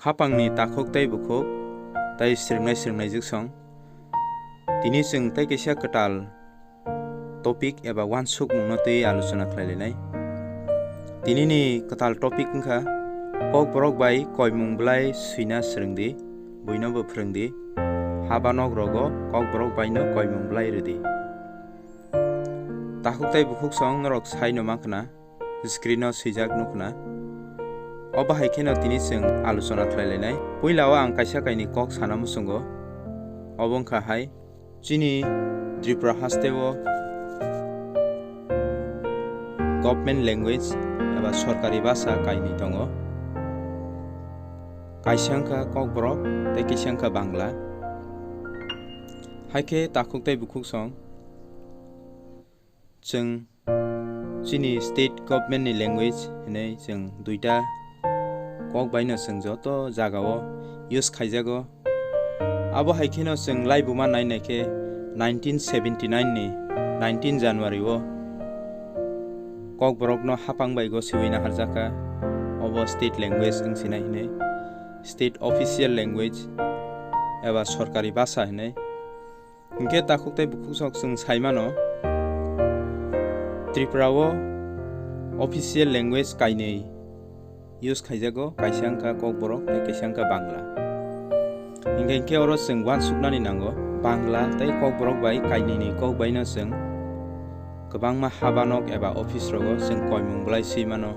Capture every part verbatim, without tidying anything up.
Hapangni takhuk tei bukhuk tei swrwngnai swrwngnaijwksong. Tini chwng tei kaisa kwtal topic eba uansukmungno twi alochona khlai lainai. Tinini kwtal topic wngkha, Kokborok bai koimung bwlai swina swrwngdi, buinobo phrwngdi, haba nok rogo Kokborok baino koimung bwlai rwdi. Takhuk tei bukhuksong norok saino mankha na, screen o swijak nukhna. Obo hai kheno tini chwng alochona khlai lainai. Puila o ang kaisa kainwi kok sana muchungo. Obo wngkha hai, chini Tripura haste o government language eba sorkari bhasha kainwi tongo. Kaisa wngkha Kokborok tei kaisa wngkha Bangla. Hai khe takhuk tei bukhuksong chwng chini state government ni language hinwi chwng duita kok baino chwng joto jagao use khaijago. Abo hai kheno chwng laibuma nai nai khe nineteen seventy nine ni nineteen January o Kokborok no hapang bai gosiwi naharjakha, obo state language wng sinai hinwi, state official language eba sorkari bhasha hinwi. Hinkhe takhuk tei bukhuksong chwng sai mano, Tripura o official language kainwi use khaijago, kaisa wngkha Kokborok tei kaisa wngkha Bangla. Hinkhe, hinkhe oro chwng uansuknani nango, Bangla tei Kokborok bai kainwini kok baino chwng kwbangma haba nok eba office rogo chwng koimung bwlai swi mano.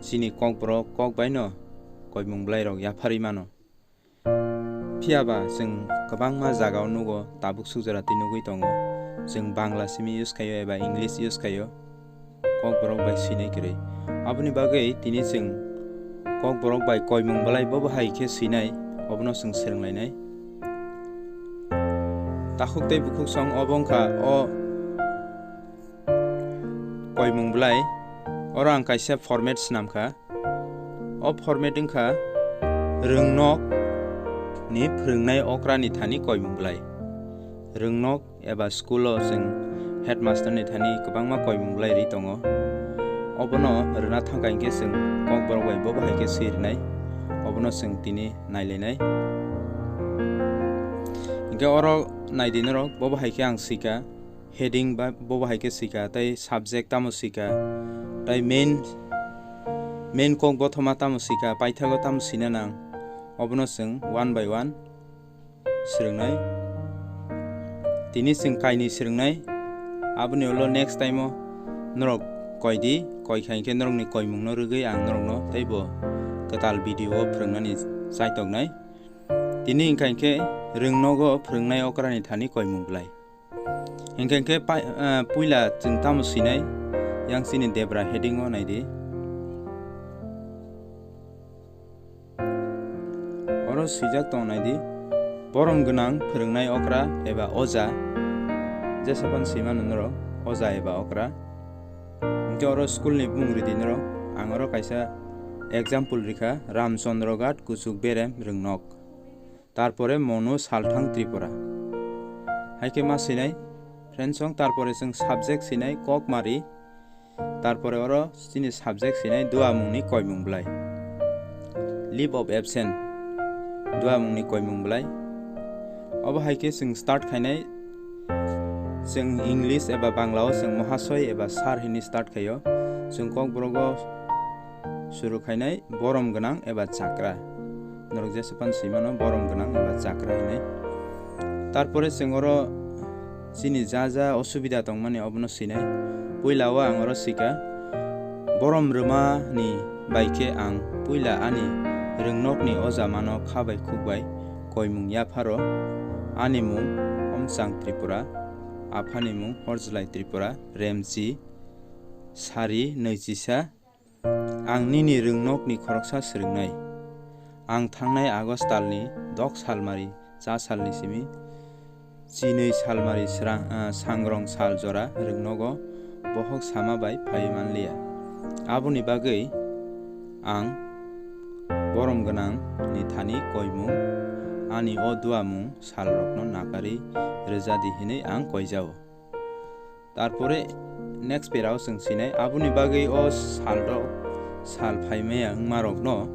Chini Kokborok kok baino koimung bwlai rok yapharwi mano. Phiya ba chwng kwbangma jagao nugo, tabuk suk jora twi nugwi tongo. Chwng Bangla simi use khaio eba English use khaio, Kokborok bai swinai kwrwi. Aboni bagwi tini chwng Kokborok bai koimung bwlai bobo hai khe swinai, obono chwng swrwng lainai. Takhuk tei bukhuksong obo wngkha o koimung bwlai. Oro ang kaisa format swnam kha. O format wngkha rwngnok ni phwrwngnai okra ni thani koimung bwlai. Rwngnok eba school o chwng headmaster ni thani kwbangma koimung bwlai rwi tongo. Obono rwna thangkha hinkhe chwng Kokborok bai bobo hai khe swi rwnai. Obono chwng tini nailainai. Hinkhe oro naidi norok, bobo hai khe ang swikha. Heading ba bobo hai khe swikha, tei subject tamo swikha, tei main, main kok bothoma tamo swikha, paithago tamo swina nang, obono chwng one by one swrwngnai. Tini chwng kainwi swrwngnai, aboni ulo next time o norok koidi, koikha hinkhe norokni koimungno rwgwi ang norokno teibo kwtal video o phwrwngnani chaitoknai. Tini wngkha hinkhe rwngnogo phwrwngnai okrani thani koimung bwlai. Hinkhe hinkhe pai-, ah, puila chwng tamo swinai, yang chini debra heading o naidi. Oro swijak tong naidi, borom gwnang phwrwngnai okra eba oja, jesa phano swimano norok oja eba okra. Hinkhe oro school ni bumung ridi norok, ang oro kaisa example rikha, Ramchandra Ghat, Kuchuk Berem, Rwngnok. Tarpore Monu Salthang Tripura. Hai khe ma sinai, friends song, tarpore chwng subject sinai, Kokmari. Tarpore oro chini subject sinai, Duamungni koimung bwlai. Leave of absent, Duamungni koimung bwlai. Obo hai khe chwng start khainai, chwng English eba Bangla o chwng Mohasoi eba Sir hinwi start khaio. Chwng Kokborok o suru khainai borom gwnang eba chakra. Norok jesa phano swimano borom gwnang eba chakra hinwi. Tarpore chwng oro chini ja ja osubida tongmani obono swinai. Puila o ang oro swikha, borom rwmani bai khe ang puila ani rwngnokni oja mano kha bai khuk bai koimung yapharo. Ani mung Omchang Tripura, aphani mung Horjlai Tripura, Remchi, Sari, Nwichisa, Ang nini rwngnokni khoroksa swrwngnai. Ang thangnai August talni dok salmari cha salni simi chinwi salmari srang-, ah, sangrong sal jora rwngnogo bohok sama bai phaiwi manliya. Aboni bagwi ang borom gwnangni thani koimung, ani o duamung salrokno nakarwi rwjadi hinwi ang koijao. Tarpore next para o chwng sinai, aboni bagwi o sal rok, sal phaimaya wngma rokno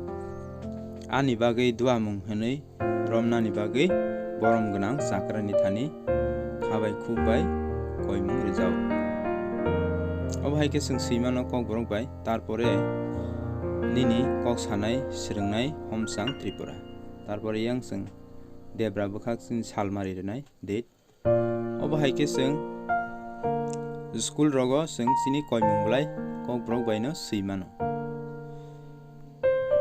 Ani bagwi duamung hwnwi romnani bagwi borom gwnang chakrani thani kha bai khuk bai koimung rwjao. Obo hai khe chwng swi mano Kokborok bai, tarpore nini kok sanai swrwngnai Homsang Tripura, tarpore yang chwng Debra bwkhak chini salmari rwnai date. Obo hai khe chwng school rogo chwng chini koimung bwlai Kokborok bai no swi mano.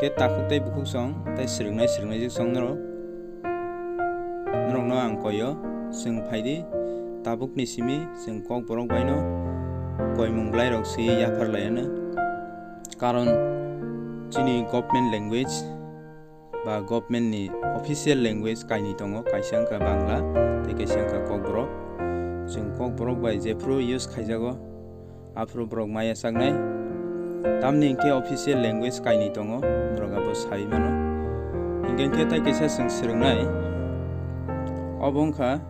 Khe takhuk tei bukhuk song tei swrwngnai swrwngnai jwk song norok, norokno ang koio, chwng phaidi tabukni simi chwng Kokborok bai no koimung bwlai rok swi yaphar lai anw. Karon chini government language ba government ni official language kainwi tongo, kaisa wngkha Bangla tei kaisa wngkha Kokborok. Chwng Kokborok bai jephru use khaijago, aphuru borok maya saknai. Tamni hinkhe official language kainwi tongo, norok abo saui mano. Hinkhe hinkhe tai kaisa chwng swrwngnai, obo wngkha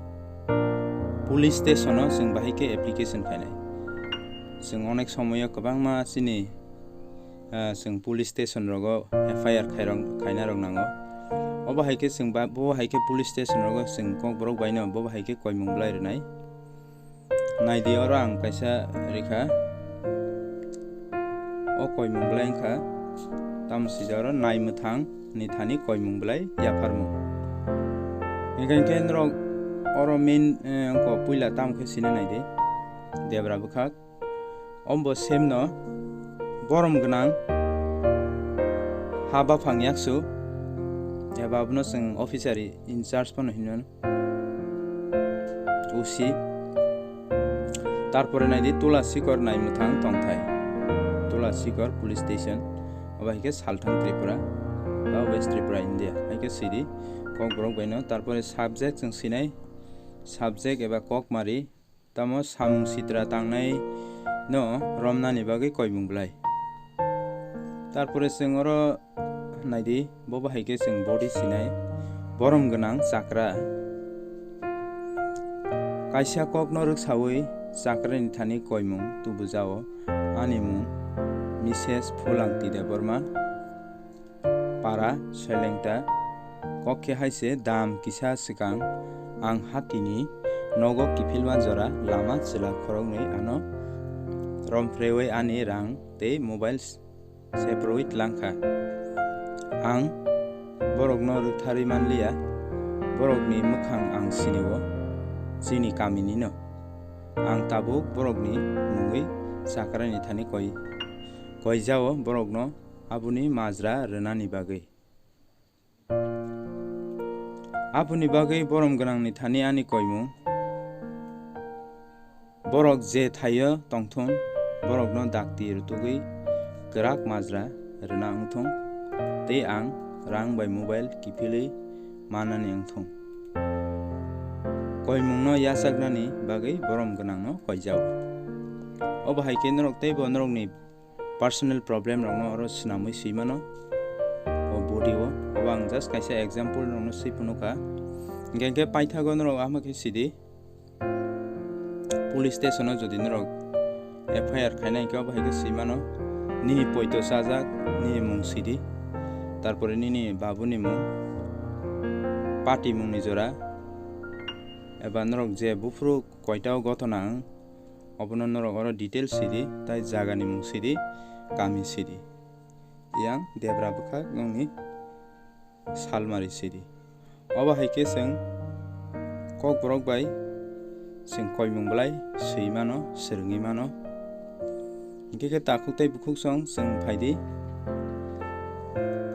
police station o chwng bahai khe application khainai. Chwng onek somoyo kwbangma chini, ah, chwng police station rogo F I R khairok, khaina rok nango. Obo hai khe chwng ba, bo hai khe police station rogo chwng Kokborok bai no bo hai khe koimung bwlai rwnai. Naidi, oro ang kaisa rikha. O koimung bwlai wngkha, tamo swijak oro nai mwthang ni thani koimung bwlai yapharmung. Hinkhe hinkhe norok oro main, eh, wngkha puila tamo khe sina naidi. Debra bwkhak. Ombo semno borom gwnang ha baphang yaksu, eba abono chwng officer in charge phano hinwi mano, O C. Tarpore naidi Tula Sikor nai mwthang tongthai, Tula Sikor police station, obo hai khe Salthang Tripura ba West Tripura, India. Hai khe sidi Kokborok bai no. Tarpore subject chwng sinai, subject eba kokmari, tamo samung sitra tangnai no romnani bagwi koimung bwlai. Tarpore chwng oro naidi, bo bahai khe chwng body sinai, borom gwnang chakra. Kaisa kokno rwksaui chakrani thani koimung tubujao, ani mung Misses Phulangti Debbarma. Para soilengta, kok khe hai se dam kisa swkang ang hatini nogo kiphilma jora lama chwla khoroknwi ano romphreui ani rang tei mobile s-, seprwi tlangkha. Ang borokno rwktharwi manliya, borokni mwkhang ang sinio, chini kaminino. Ang tabuk borokni mungwi chakrani thani koi, koijao borokno aboni majra rwnani bagwi. Aboni bagwi borom gwnangni thani ani koimung. Borok je thaio tongthun, borokno dakti rwtugwi kwrak majra rwna wngthung, tei ang rang bai mobile kiphilwi manani wngthung. Koimungno yachaknani bagwi borom gwnangno koijao. Obo hai khe norok teibo norokni personal problem rokno oro swnamwi swi mano o body o. Obo ang just kaisa example rokno swi phunukha. Hinkhe, hinkhe paithago norok ama khe sidi, police station o jodi norok F I R khaina hinkhe obo hai khe swi mano, nini poito chajak, nini mung sidi, tarpore nini babuni mung, party mungni jora, eba norok je buphuru koita o gotona wng, obono norok oro detail sidi, tai jagani mung sidi, kami sidi. Yang debra bwkhak nokni salmari sidi. Obo hai khe chwng Kokborok bai chwng koimung bwlai swi mano, swrwngwi mano. Hinkhe khe takhuk tei bukhuk song chwng phaidi,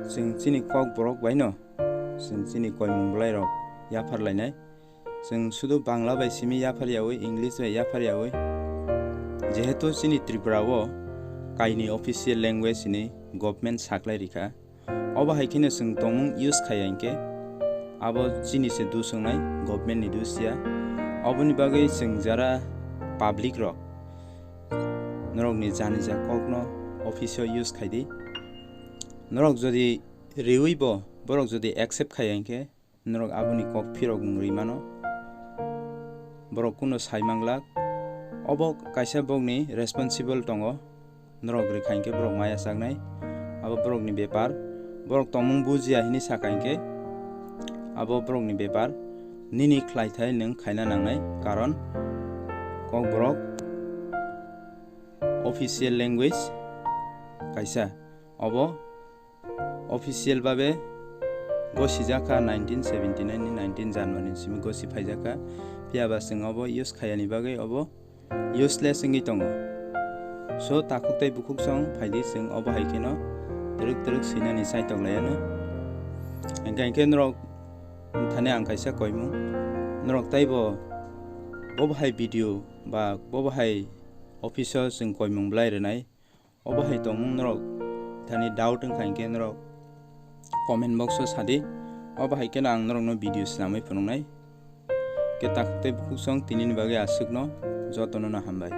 chwng chini Kokborok bai no chwng chini koimung bwlai rok yaphar lainai. Chwng sudu Bangla bai simi yaphar yaui, English bai yaphar yaui. Jehetu chini Tripura o kaini official language hinwi government saklai rikha, obo hai kheno chwng tongmung use khaiya hinkhe abo chini se dus wngnai, government ni dus ya. Oboni bagwi chwng jara public rok, norokni janija kokno office o use khaidi. Norok jodi riui bo borok jodi accept khaiya hinkhe, norok aboni kok phirok wng rwi mano. Borok kuno sai manglak. Obo kaisa bokni responsible tongo. Norok rwkha hinkhe borok maya chaknai. Abo borokni bepar. borok tongmung bujiya hinwi saka hinkhe abo borokni bepar, nini khlaithai nwng khaina nangnai, karon Kokborok official language kaisa, obo official babe gosijak kha nineteen seventy nine ni nineteen January ni simi gosi phaijak kha, phiya ba chwng obo use khayani bagwi obo useless wngwi tongo. So takhuk tei bukhuk song phaidi, chwng obo hai kheno twrwk twrwk swinani saitok laiano. Hingkha hinkhe norok thani ang kaisa koimung, norok taibo bobo hai video ba bobo hai office o chwng koimung belai rwnai, obo hai tongmung norok thani doubt wngkha hinkhe norok comment box o sadi, obo hai kheno ang norokno video swnamwi phunuknai. Khe takhuk tei bukhuk song tinini bagwi aswkno jotono no hambai.